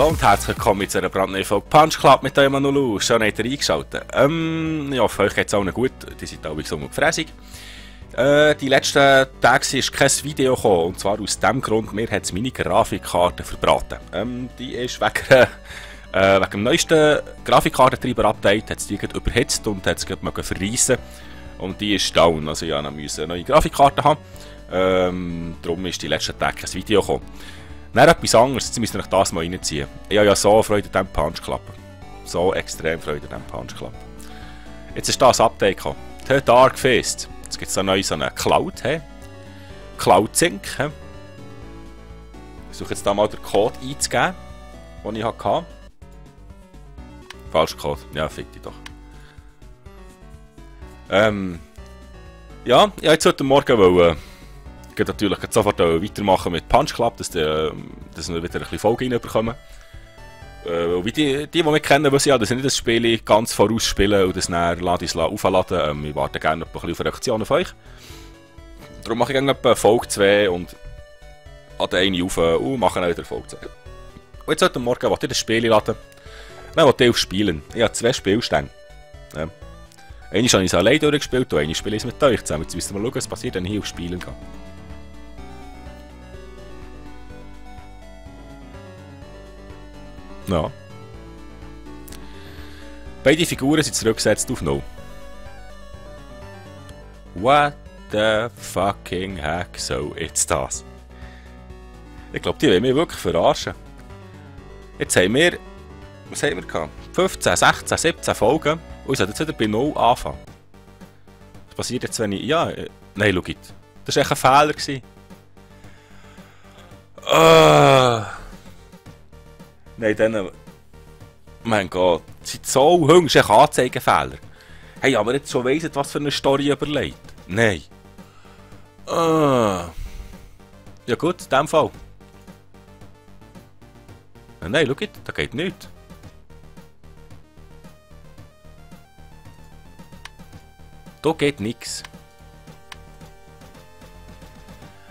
Hallo und herzlich willkommen zu einer brandneuen Folge Punch Club mit eurem Manulu. Schön, habt ihr eingeschaltet. Ich hoffe, euch geht es allen gut. Die sind alle gesund und gefräßig. Die letzten Tage ist kein Video gekommen. Und zwar aus dem Grund, mir hat meine Grafikkarte verbraten. Die ist wegen dem neuesten Grafikkartentreiber-Update hat es die überhitzt und hat es verreissen. Und die ist down. Also ich musste eine neue Grafikkarte haben. Darum ist die letzten Tage kein Video gekommen. Dann etwas anderes, jetzt müsst ihr euch das mal reinziehen. Ich habe ja so Freude an diesem Punch Club. So extrem Freude an diesem Punch Club. Jetzt ist da ein Update gekommen. The Dark Fist. Jetzt gibt es da neu so eine Cloud. Cloud Sync. Ich versuche jetzt da mal den Code einzugeben, den ich hatte. Falscher Code. Ja, fick dich doch. Ja, ich wollte heute Morgen ich natürlich sofort weitermachen mit Punch Club, dass wir wieder ein bisschen Folge reinbekommen. Die mich kennen, wissen ja, dass ich nicht das Spiel ganz vorausspiele und das dann aufladen. Ich warte gerne ein bisschen auf Reaktionen von euch. Darum mache ich etwa Folge 2 und lade eine auf und mache dann wieder Folge 2. Und jetzt heute Morgen wollte ich das Spiel laden. Dann wollte ich auf Spielen. Ich habe 2 Spielstände. Ja. Einmal habe ich es alleine durchgespielt und einmal spiele ich es mit euch zusammen. Jetzt müssen wir schauen, was passiert, wenn ich hier auf Spielen gehe. Ja. Beide Figuren sind zurückgesetzt auf 0. What the fucking heck soll jetzt das? Ich glaube, die wollen mich wirklich verarschen. Jetzt haben wir... Was haben wir gehabt? 15, 16, 17 Folgen. Und ich sollte jetzt wieder bei 0 anfangen. Was passiert jetzt, wenn ich... Ja... Nein, schau jetzt. Das war echt ein Fehler. Nein, dann... Mein Gott, das sind so hübsch, ein Anzeigenfehler. Hey, aber jetzt schon weiss, was für eine Story überlegt. Nein. Ja gut, in dem Fall. Nein, schau jetzt, da geht nichts. Da geht nichts.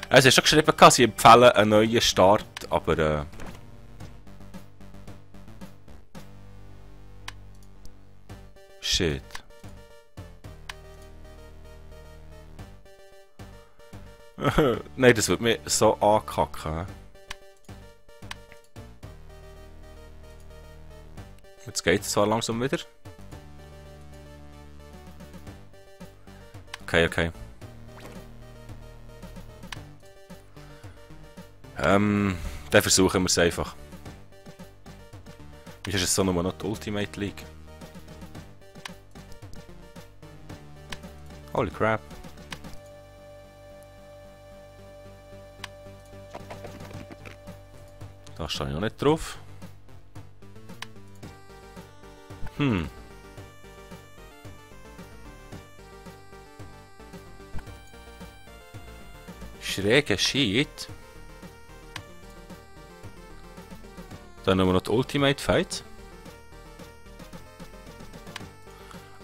Es ist schon geschrieben, sie empfehlen einen neuen Start, aber... Shit. Nein, das wird mir so ankacken. Jetzt geht es zwar langsam wieder. Okay. Dann versuchen wir es einfach. Wie ist es so nur noch die Ultimate League? Holy crap. Da stehe ich noch nicht drauf. Schräger Shit. Dann haben wir noch die Ultimate Fight.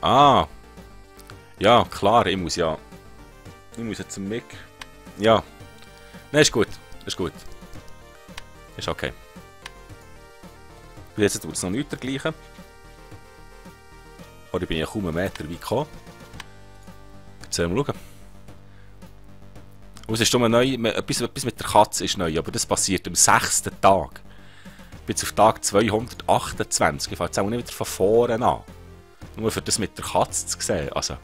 Ah. Ja, klar, ich muss jetzt zum Mick. Ja. Nein, ist gut. Ist gut. Ist okay. Und jetzt tut es noch nicht dergleichen. Aber ich bin ja kaum einen Meter weit gekommen. Jetzt werden wir schauen. Und es ist neu, etwas mit der Katze ist neu, aber das passiert am 6. Tag. Ich bin jetzt auf Tag 228. Ich fange jetzt auch nicht wieder von vorne an. Nur für das mit der Katze zu sehen. Also.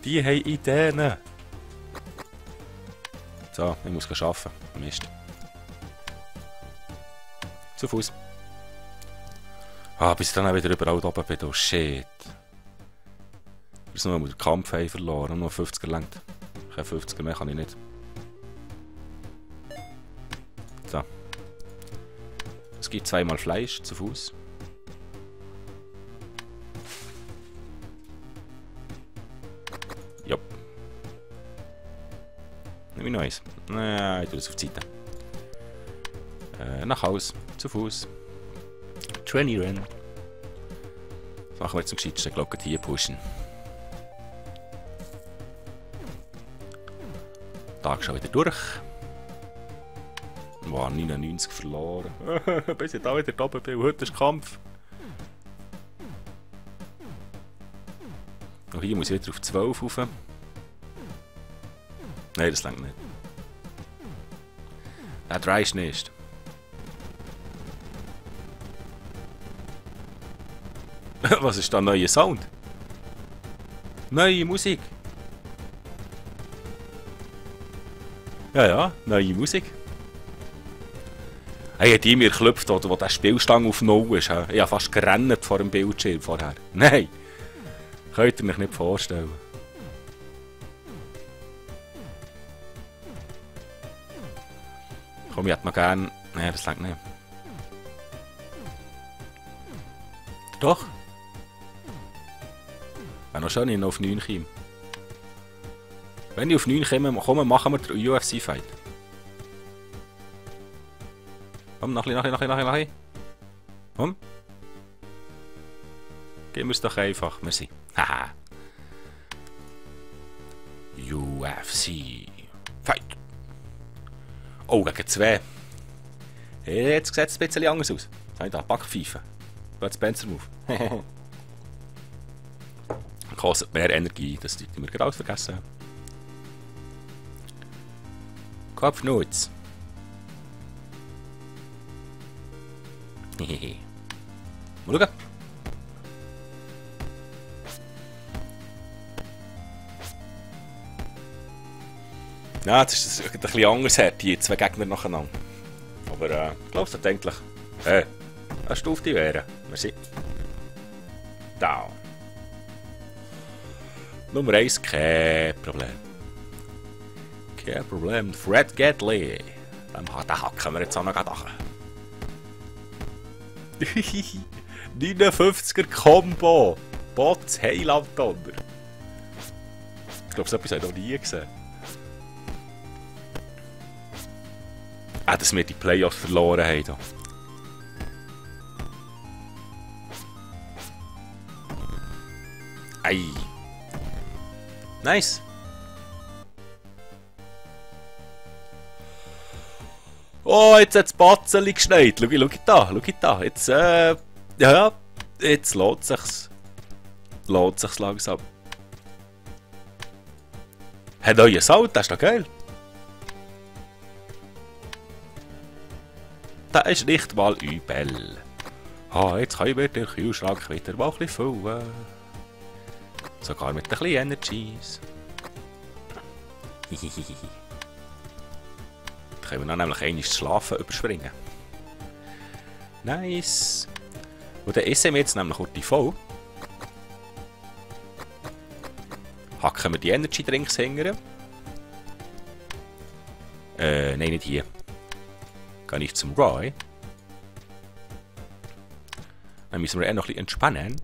Die haben Ideen. So, ich muss arbeiten. Mist. Zu Fuß. Bis ich dann auch wieder überall oben bin. Oh shit. Ich habe nur den Kampf verloren. Nur 50er gelangt. Kein 50er mehr kann ich nicht. So. Es gibt 2-mal Fleisch zu Fuß. Nimm ich noch eins. Nein, ich tue das auf die Seite. Nach Haus. Zu Fuß. Trainieren. Das machen wir jetzt am gescheitsten. Ich glaube, hier pushen. Tag schon wieder durch. Wow, 99 verloren. Bis ich da wieder oben bin. Heute ist Kampf. Und hier muss ich wieder auf 12 rauf. Nein, das reicht nicht. Er dreist nicht. Was ist da neuer Sound? Neue Musik. Ja, neue Musik. Hey, hat die mir geklopft, wo der Spielstand auf Null ist. Ich habe fast gerannt vor dem Bildschirm vorher. Nein! Könnt ihr euch nicht vorstellen. Komm, ich hätte noch gern... Nein, das reicht nicht. Doch! Wäre noch schön, wenn ich noch auf 9 komme. Wenn ich auf 9 komme, machen wir den UFC-Fight. Komm, noch ein bisschen. Komm. Geben wir es doch einfach. Merci. Haha. UFC. Fight. Oh, gegen 2. Jetzt sieht es ein bisschen anders aus. Jetzt habe ich da Backpfeife. Geht Spencer-Move. Kostet mehr Energie, das dürfen wir gerade vergessen. Kopfnutz. Hehehe. Mal schauen. Ja, jetzt ist es ein bisschen anders, die 2 Gegner nacheinander. Aber ich glaube, das eigentlich. Eine Stufe wäre. Merci. Down. Nummer 1, kein Problem. Kein Problem. Fred Gately. Den hacken wir jetzt auch noch nach. 59er Combo. Bots Heiland-Donner. Ich glaube, so etwas habe ich noch nie gesehen. Dass wir die Playoffs verloren haben. Da. Ei. Nice. Oh, jetzt hat das Batzeli geschneit. Schau da. Jetzt, ja, jetzt lohnt sich's. Lohnt sich's langsam. Hat euer Sound, das ist doch geil. Das ist nicht mal übel. Ah, jetzt können wir den Kühlschrank wieder mal ein bisschen füllen. Sogar mit ein bisschen Energies. Da können wir dann nämlich einmal das Schlafen überspringen. Nice. Und dann essen wir jetzt nämlich kurz voll. Hacken wir die Energy Drinks hingern. Nein, nicht hier. Gehe ich zum Roy. Dann müssen wir noch ein bisschen entspannen.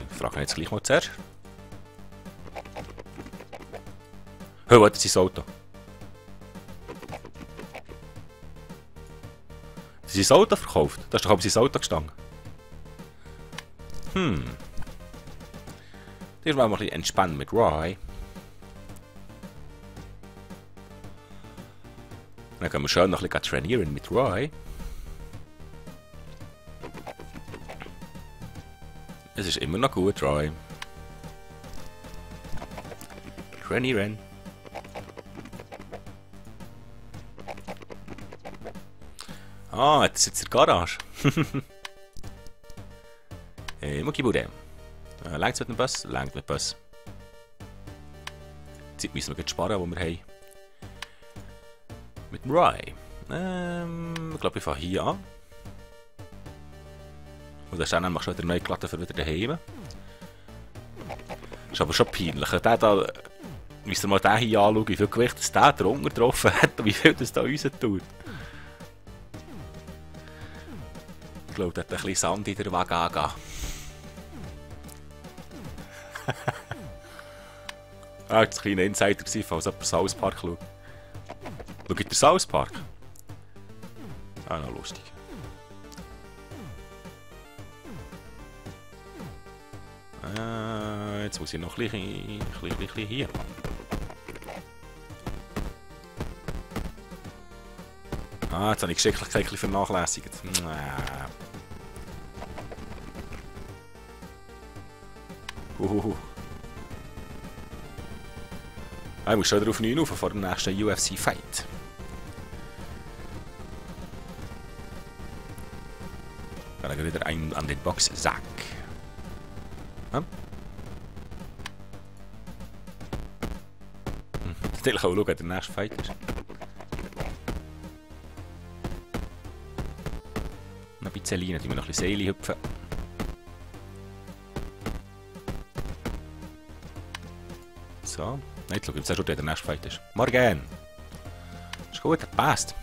Fragen wir jetzt gleich mal zuerst. Oh, das ist das Auto. Das ist das Auto verkauft? Da ist doch aber sein Auto gestanden. Dann wollen wir mal ein bisschen entspannen mit Roy. Dann können wir schön noch ein bisschen trainieren mit Roy. Es ist immer noch gut, Roy. Trainieren. Ah, jetzt sitzt in der Garage. Muckibude. Längt es mit dem Bus? Längt mit dem Bus. Zeit müssen wir jetzt sparen, die wir haben. Mit dem Roy. Ich glaube, ich fange hier an. Und dann ist dann nämlich schon wieder neu geladen für wieder daheim. Ist aber schon peinlich. Der da, müsst ihr mal den hier anschauen, wie viel Gewicht das der drunter getroffen hat und wie viel das da uns tut. Ich glaube, der hat ein bisschen Sand in der Waage angegeben. Das war ein kleiner Insider, falls jemand South Park schaut. Schaut ihr South Park? Ah, noch lustig. Jetzt muss ich noch ein bisschen hier. Ah, jetzt habe ich Geschicklichkeit ein bisschen vernachlässigt. Ich muss schon wieder auf 9 rauf vor dem nächsten UFC-Fight. Dann geht wieder ein an den Boxsack. Hm? Ich will auch schauen, wer der nächste Fight ist. Noch ein bisschen Leine, die wir noch ein bisschen Seile hüpfen. So. Nein, jetzt schau, jetzt schon, wer der nächste Fight ist. Morgen! Ist gut, das passt.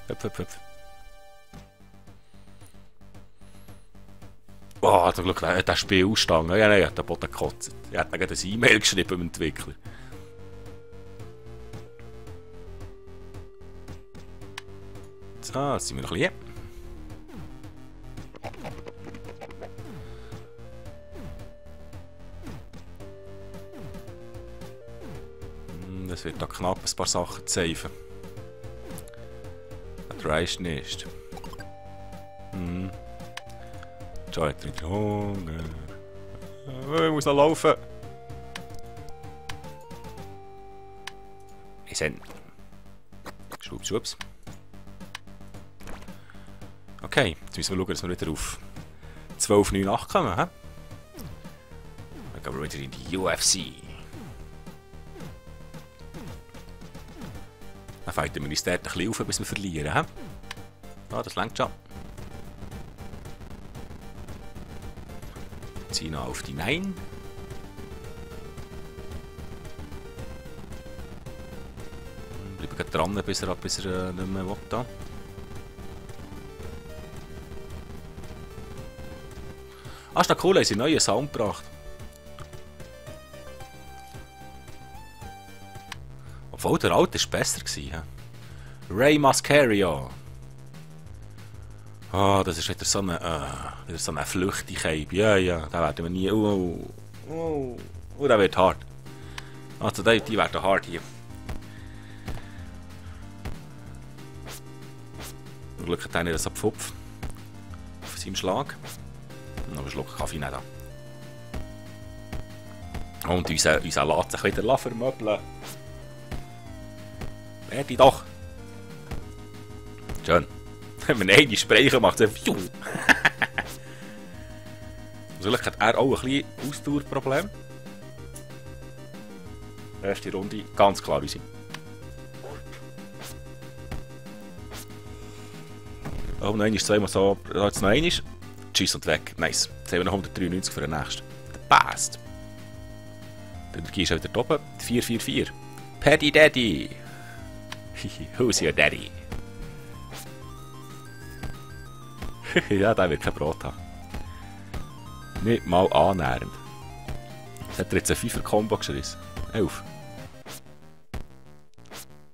Hüpf, hüpf, hüpf. Oh, zum Glück hat das Spiel ausgestangen. Ja, nein, er hat den Boden gekotzt. Er hat mir gerade ein E-Mail geschrieben, dem Entwickler. So, jetzt sind wir noch ein bisschen. Das wird da knapp ein paar Sachen zu saven. Das reicht nicht. Schon hat er wieder Hunger. Ich muss noch laufen. Ich sehe. Schwupps, schwupps. Okay, jetzt müssen wir schauen, dass wir wieder auf 12,98 kommen. Dann gehen wir wieder in die UFC. Dann fighten wir uns dort ein bisschen auf, bis wir verlieren. Ja, das reicht schon. Ziehen auf die 9. Bleiben dran, bis er nicht mehr will. Da. Ah, ist noch cool, haben sie einen neuen Sound gebracht. Obwohl der alte war besser. Ray Mascario. Ah, das ist wieder so eine Flüchtigkeit. Ja, ja, da werden wir nie. Der wird hart. Also, die werden hart hier. Zum Glück hat einer das abpfupft. Auf seinem Schlag. Und noch einen Schluck Kaffee nicht an. Und unser lässt sich wieder vermöbeln. Werde doch! Schön. Wenn man eine Sprecher macht, dann fiu! Natürlich hat er auch ein bisschen Ausdauerproblem. Erste Runde, ganz klar unsere. Oh nein, ist zweimal so, jetzt noch einmal. Tschüss und weg. Nice. Jetzt haben wir noch 193 für den nächsten. Der passt. Der Energie ist wieder oben. 444. Paddy Daddy. Who's your daddy? Ja, der wird kein Brot haben. Nicht mal annähernd. Jetzt hat er jetzt einen 5er-Kombo geschissen. 11.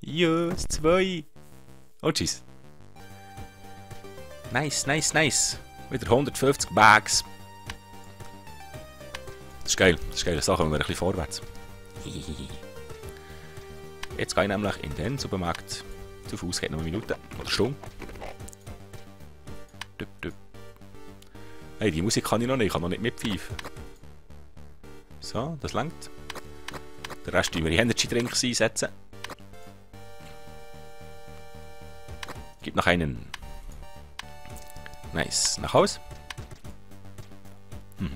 Yes, 2. Oh, tschüss. Nice, nice, nice. Wieder 150 Bags. Das ist geil. Das ist geile Sache, wenn wir ein bisschen vorwärts. Jetzt gehe ich nämlich in den Supermarkt. Zu Fuß geht noch eine Minute oder Stunde. Hey, die Musik kann ich noch nicht. Ich kann noch nicht mitpfeifen. So, das langt. Den Rest tun wir in Energy Drinks einsetzen. Gibt noch einen. Nice. Nach Hause.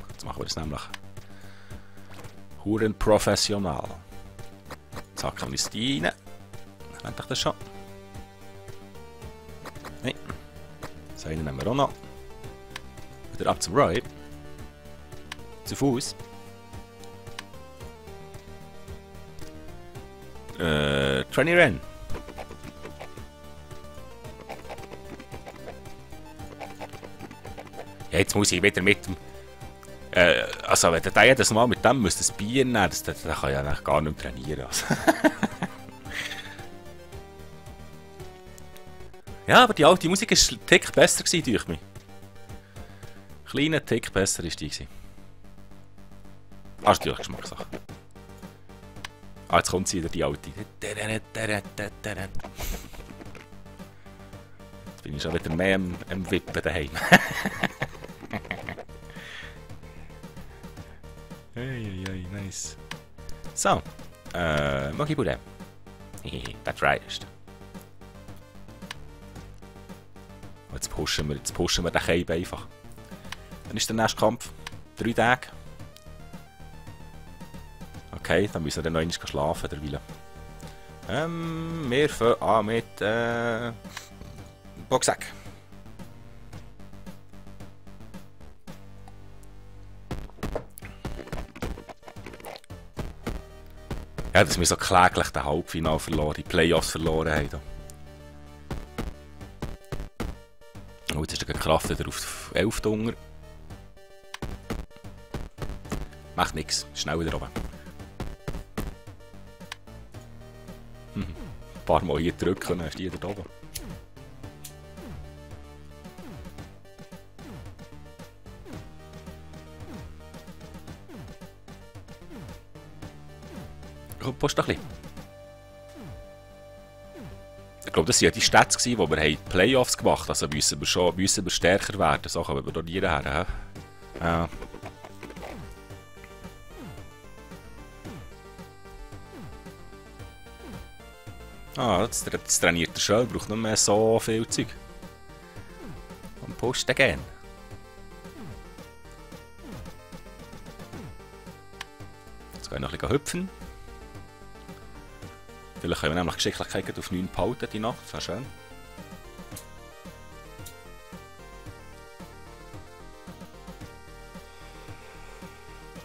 Jetzt machen wir das nämlich. Huren professional. Zack, haben wir es rein. Nennt euch das schon? Nein. Das eine nehmen wir auch noch. Wieder ab zum Roy. Zu Fuß. Tranny Ren. Ja, jetzt muss ich wieder mit dem. Also, wenn der jedes Mal mit dem müsste das Bier nehmen, dann kann ich ja gar nicht mehr trainieren. Also. Ja, aber die alte Musik war ein Tick besser durch mich. Kleiner Tick besser war die. Ah, ist natürlich Geschmackssache. Ah, jetzt kommt sie wieder, die alte. Jetzt bin ich schon wieder mehr am Wippen daheim. Hey, nice. So, Magibure. Das reicht. Jetzt pushen wir den Cape einfach. Dann ist der nächste Kampf 3 Tage. Okay, dann müssen wir dann noch einmal schlafen derweil. Wir fangen an mit Boxsack. Ja, dass wir so kläglich den Halbfinale verloren, die Playoffs verloren haben. Oh, jetzt ist der Kraft wieder auf 11 Hunger. Macht nichts, schnell wieder oben. Ein paar Mal hier drücken, dann ist die wieder oben. Komm, post doch ein bisschen. Ich glaube, das waren ja die Stats, wo wir Playoffs gemacht haben. Also müssen wir stärker werden. So kommen wir hier her. Ja. Ah, jetzt trainiert er schon. Braucht nicht mehr so viel Zeug. Und posten gerne. Jetzt gehen wir noch ein bisschen hüpfen. Vielleicht können wir nämlich Geschicklichkeit auf 9 behalten die Nacht. Das wäre schön.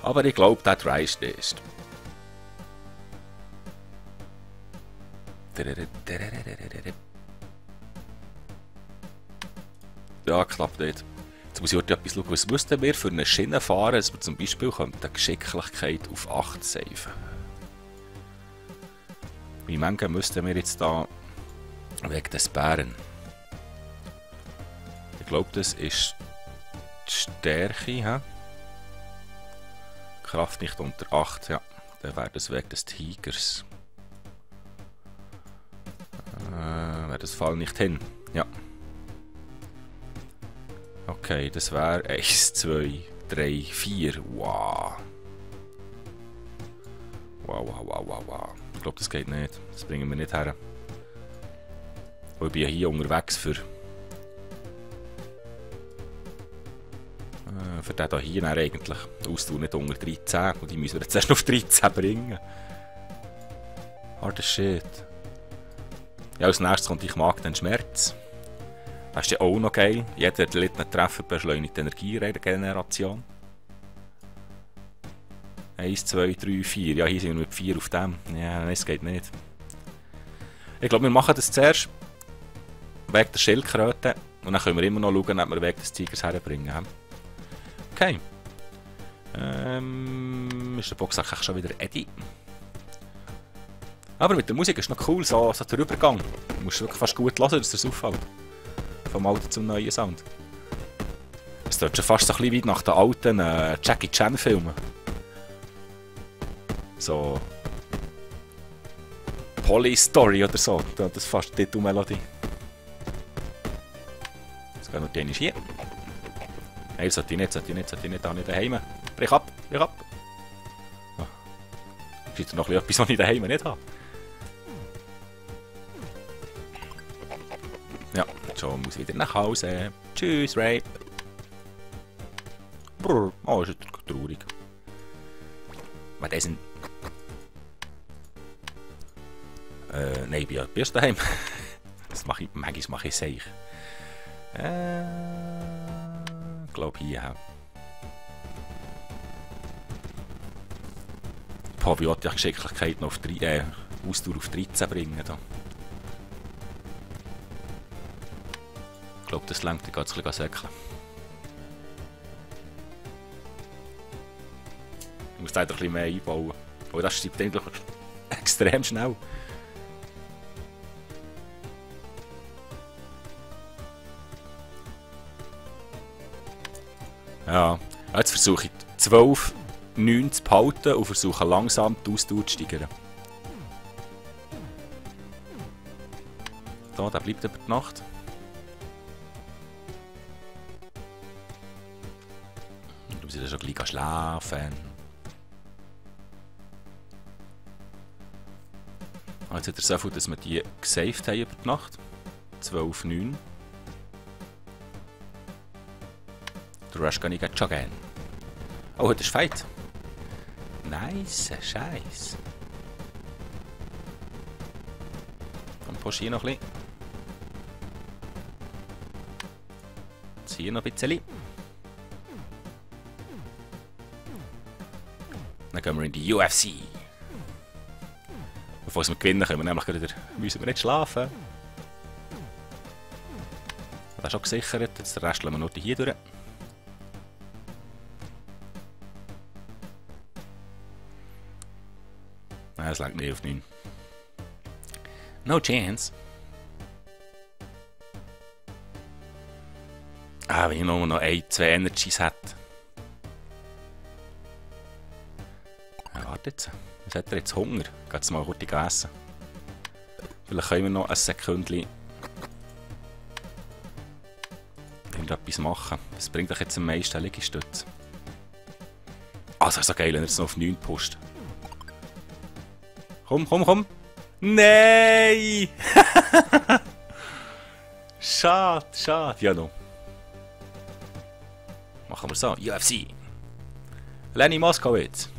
Aber ich glaube, der Try ist nicht. Ja, klappt nicht. Jetzt muss ich heute etwas schauen. Was müssten wir für eine Schiene fahren, dass wir zum Beispiel die Geschicklichkeit auf 8 saven? Wie Menge müssten wir jetzt da wegen des Bären? Ich glaube, das ist die Stärke. He? Kraft nicht unter 8, ja. Dann wäre das wegen des Tigers. Wäre das Fall nicht hin. Ja. Okay, das wäre 1, 2, 3, 4. Wow. Wow. Ich glaube, das geht nicht. Das bringen wir nicht her. Ich bin ja hier unterwegs für den hier eigentlich. Ausdauer nicht unter 13. Und die müssen wir jetzt erst noch auf 13 bringen. Harder Shit. Ja, als nächstes kommt ich mag den Schmerz. Das ist ja auch noch geil. Jeder erlittene Treffer beschleunigt die Energieregeneration. 1, 2, 3, 4. Ja, hier sind wir mit 4 auf dem. Ja, nein, es geht nicht. Ich glaube, wir machen das zuerst wegen der Schildkröte. Und dann können wir immer noch schauen, ob wir wegen des Tigers herbringen. Okay. Ist der Boxsack eigentlich schon wieder Eddie? Aber mit der Musik ist noch cool, so der Übergang. Du musst wirklich fast gut hören, dass es auffällt. Vom alten zum neuen Sound. Es tut schon fast so ein bisschen weit nach den alten Jackie Chan Filmen. So. Poly-Story oder so. Das ist fast die Titelmelodie. Jetzt gehen wir den hier. Nein, sollte ich nicht, da nicht daheim. Brich ab. Oh. Ist noch etwas, was ich daheim nicht habe. Ja, schon muss ich wieder nach Hause. Tschüss, Ray. Brrr. Oh, ist traurig. Was ist denn? Nein, ich bin erst daheim. Das mache ich, manchmal mache ich sicher. Ich glaube hier. Wie wollte ich Geschicklichkeit noch auf Ausdauer auf 13 bringen. Da. Ich glaube, das lenkt, ich gehe jetzt ein bisschen säckeln. Ich muss da ein bisschen mehr einbauen. Aber das schreibt eigentlich extrem schnell. Ja, jetzt versuche ich 12, 9 zu behalten und versuche langsam die Ausdauer zu steigern. So, der bleibt über die Nacht. Du musst schon gleich schlafen. Jetzt hat er so viel, dass wir die gesaved haben über die Nacht. 12,9. Der Rest kann ich jetzt joggen. Oh, heute ist Fight. Nice, Scheiß. Dann push hier noch ein bisschen. Jetzt hier noch ein bisschen. Dann gehen wir in die UFC. Bevor wir gewinnen, können wir nämlich wieder, müssen wir nicht schlafen. Das ist schon gesichert, jetzt den Rest lassen wir nur hier durch. Nein, es legt nicht auf 9. No chance. Ah, wenn ich nur noch 2 Energies hätte. Ja, warte jetzt. Was hat er jetzt Hunger? Geht jetzt mal kurz essen. Vielleicht können wir noch ein Sekündchen irgendetwas machen. Das bringt euch jetzt am meisten Liegestütze. Ah, das ist so geil, wenn er jetzt noch auf 9 pusht. Komm, komm, komm! Nein! Schade, schade. Ja, noch. Machen wir so. UFC. Lenny Moskowitz.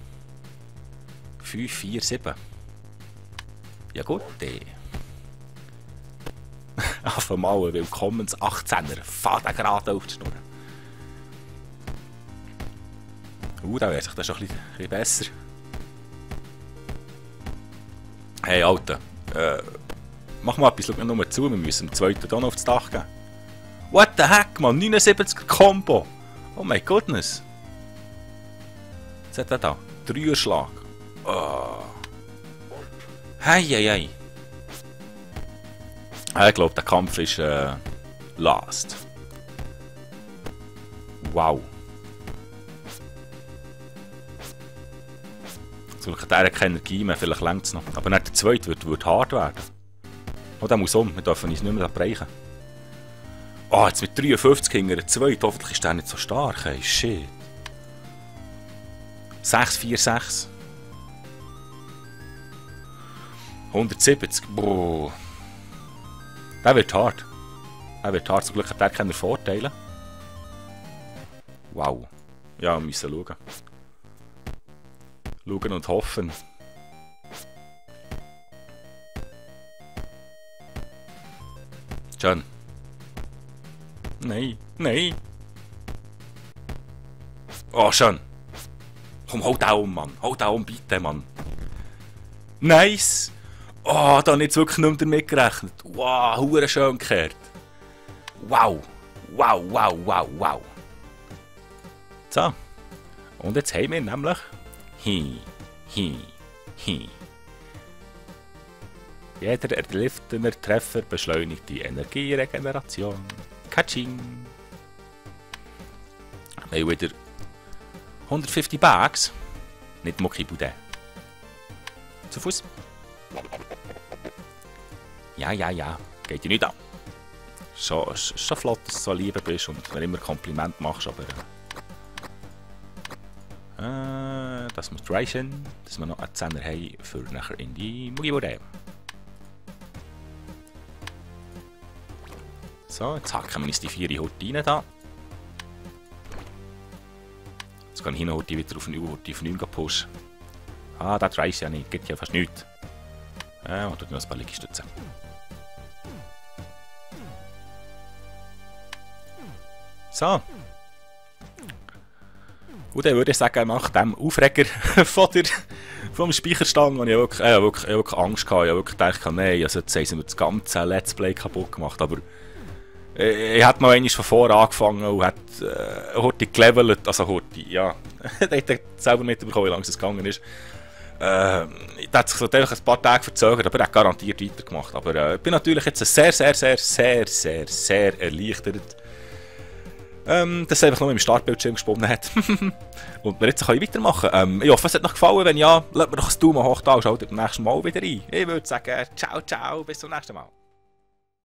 5, 4, 7. Ja gut, auf einmal ein willkommens 18er. Fahrt gerade auf die Schnur. Da wäre sich das schon ein bisschen besser. Hey, Alter. Mach mal etwas, schau mir nur zu. Wir müssen dem zweiten Don aufs Dach gehen. What the heck, man? 79er Combo. Oh my goodness. Was hat er da? 3er-Schlag. Oh. Hei, hei, hei. Ich glaube, der Kampf ist last. Wow. Zum Glück hat er keine Energie mehr, vielleicht längt es noch. Aber nicht der zweite wird hart werden. Oh, der muss wir dürfen uns nicht mehr brechen. Oh, jetzt mit 53 hinter der zweite, hoffentlich ist der nicht so stark, ey, shit. 6, 4, 6. 170, boah. Der wird hart. Der wird hart, zum Glück hat er keine Vorteile. Wow. Ja, wir müssen schauen. Schauen und hoffen. Schön. Nein, nein. Oh, schön. Komm, hau da um, Mann. Hau da um, bitte, Mann. Nice. Oh, da habe ich jetzt wirklich nicht mehr damit gerechnet. Wow, hure schön gekehrt. Wow. Wow, wow, wow, wow. So. Und jetzt haben wir nämlich... Jeder erlieftener Treffer beschleunigt die Energieregeneration. Katsching! Wir haben wieder 150 Bags. Nicht Mucki Boudin. Zu Fuß. Ja, ja, ja. Geht dir nicht an. Schon flott, dass du so lieb bist und mir immer Kompliment machst, aber... das muss reichen, dass wir noch einen 10er haben für nachher in die Mucki Boudin. So, jetzt hacken wir uns die 4 Horti rein da. Jetzt kann ich hier noch Horti wieder auf 9 pushen. Ah, das reicht ja nicht, geht ja fast nichts. Und tut noch ein paar Liegestützen. So. Und dann würde ich sagen, nach dem Aufreger vom Speicherstand, wo ich wirklich Angst hatte, ich wirklich gedacht, nein, also jetzt haben wir das ganze Let's Play kaputt gemacht, aber ich hätte noch einmal von vorne angefangen und hätte Horti gelevelt, also Horti, ja, ich hätte selber mitbekommen, wie lange es gegangen ist. Das hat sich natürlich ein paar Tage verzögert, aber er hat garantiert weitergemacht, aber ich bin natürlich jetzt sehr erleichtert, dass es einfach nur im Startbildschirm gesponnen hat. Und wir jetzt weitermachen können. Ich hoffe, es hat euch gefallen. Wenn ja, lasst mir doch ein Daumen hoch da und schaut beim nächsten Mal wieder ein. Ich würde sagen, ciao, ciao, bis zum nächsten Mal.